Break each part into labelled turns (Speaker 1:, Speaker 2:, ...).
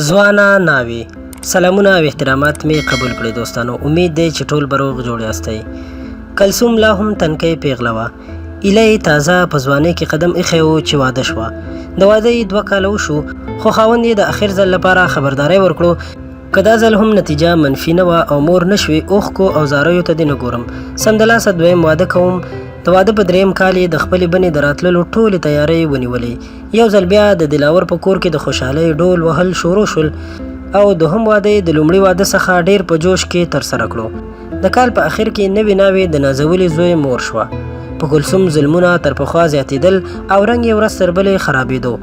Speaker 1: ځوانه ناوې سلامونه او احترامات مې قبول کړئ دوستانو، امید دی چې ټول به روغ جوړ یاستئ. کلثوم لا هم تنکۍ پیغله وه، ایله یې تازه په ځوانۍ کې قدم ایښی و چې واده شوه. د واده یې 2 کاله وشو، خو خاوند یې د اخر ځل لپاره خبرداری ورکړو، که دا ځل هم نتیجه منفي نه وه او مور نه شوې، اوښکو او زاریو ته دې نه ګورم، سمدلاسه دویم واده کوم. د واده په دریم کال یې د خپلې بنې د راتللو ټولې تیارۍ ونیولې. یو ځل بیا د دلاور په کور کې د خوشحالۍ ډول وهل شروع شول او دوهم واده یې د لومړي واده څخه ډیر په جوش کې ترسره کړو. د کال په اخر کې نوې ناوې د نازولي زوی مور شوه. په کلثوم ظلمونه تر پخوا زیاتېدل او رنګ یې ورځ تر بلې خرابېدو.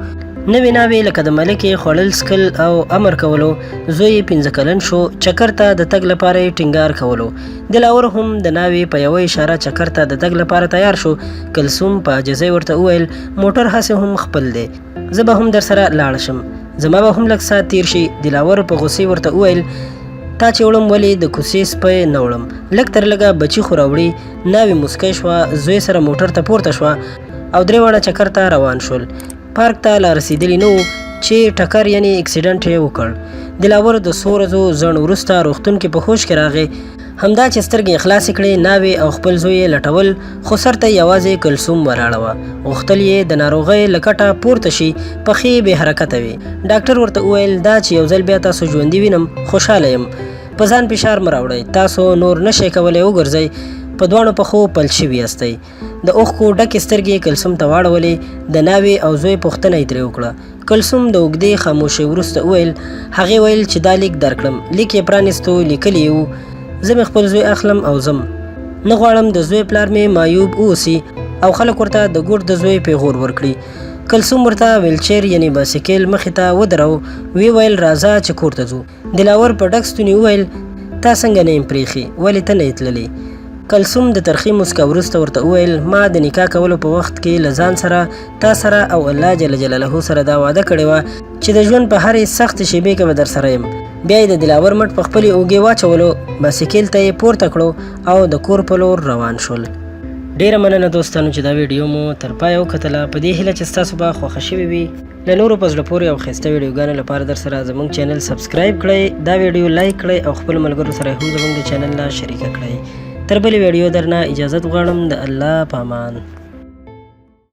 Speaker 1: نوې ناوې لکه د ملکې خوړل، څکل او امر کولو. زوی یې 5 کلن شو، چکر ته د تګ لپاره یې ټینګار کولو. دلاور هم د ناوې په یوه اشاره چکر ته د تګ لپاره تیار شو. کلثوم په عاجزۍ ورته وویل، موټر هسې هم خپل دی، زه به هم درسره لاړه شم، زما به هم لږ ساعت تیر شي. دلاور په غوسې ورته وویل، تا چې وړم ولې د کوڅې سپی نه وړم؟ لږ تر لږه بچي خو راوړي. ناوې موسکۍ شوه، زوی سره موټر ته پورته شوه او درې واړه چکر ته روان شول. پارک ته لا رسېدلي نه وو چې ټکر یعنی اکسیډنټ یې وکړ. دلاور د څو ورځو ځنډ وروسته روغتون کې په هوش کې راغی. همدا چې سترګې یې خلاصې کړې، ناوې او خپل زوی یې لټول، خو سر ته یې یوازې کلثوم ولاړه وه. غوښتل یې د ناروغۍ له کټه پورته شي، پښې یې بې حرکته وې. ډاکټر ورته وویل، دا چې یو ځل بیا تاسو ژوندي وینم، خوشحاله یم. په ځان فشار مه راوړئ، تاسو نور نه شئ کولی وګرځئ، په دواړو پښو پلچ شوي یاستئ. د اوښکو ډکې سترګې یې کلثوم ته واړولې، د ناوې او زوی پوښتنه یې ترې وکړه. کلثوم د اوږدې خاموشۍ وروسته وویل، هغې ویل چې دا لیک درکړم. لیک یې پرانیستو، لیکلي یې وو، زه مې خپل زوی اخلم او ځم، نه غواړم د زوی پلار مې معیوب اوسي او خلک ورته د ګوډ د زوی پیغور ورکړي. کلثوم ورته ویلچیر یعنی باسیکل مخې ته ودراو، وی ویل، راځه چې کور ته ځو. دلاور په ډک ستوني وویل، تا څنګه نه یم پرېښي؟ ولې ته نه یې تللې؟ کلثوم د ترخې موسکا وروسته ورته وویل، ما د نکاح کولو په وخت کې له ځان سره، تا سره او الله جل جلاله سره دا وعده کړې وه چې د ژوند په هرې سختې شېبې کې به درسره یم. بیا یې د دلاور مټ په خپلې اوږې واچولو، باسیکل ته یې پورته کړو او د کور په لور روان شول. ډیره مننه دوستانو چې دا ویډیو مو تر پایه وکتله، په دې هیله چې ستاسو به خوښه شوې وي. له نورو په زړه پورې او ښایسته ویډیوګانو لپاره در سره زموږ چینل سبسکرایب کړئ، دا ویډیو لایک کړئ او خپل ملګرو سره هم زموږ د چینل نه شریکه کړئ. تر بلې ویډیو درنه اجازت غواړم، د الله په امان.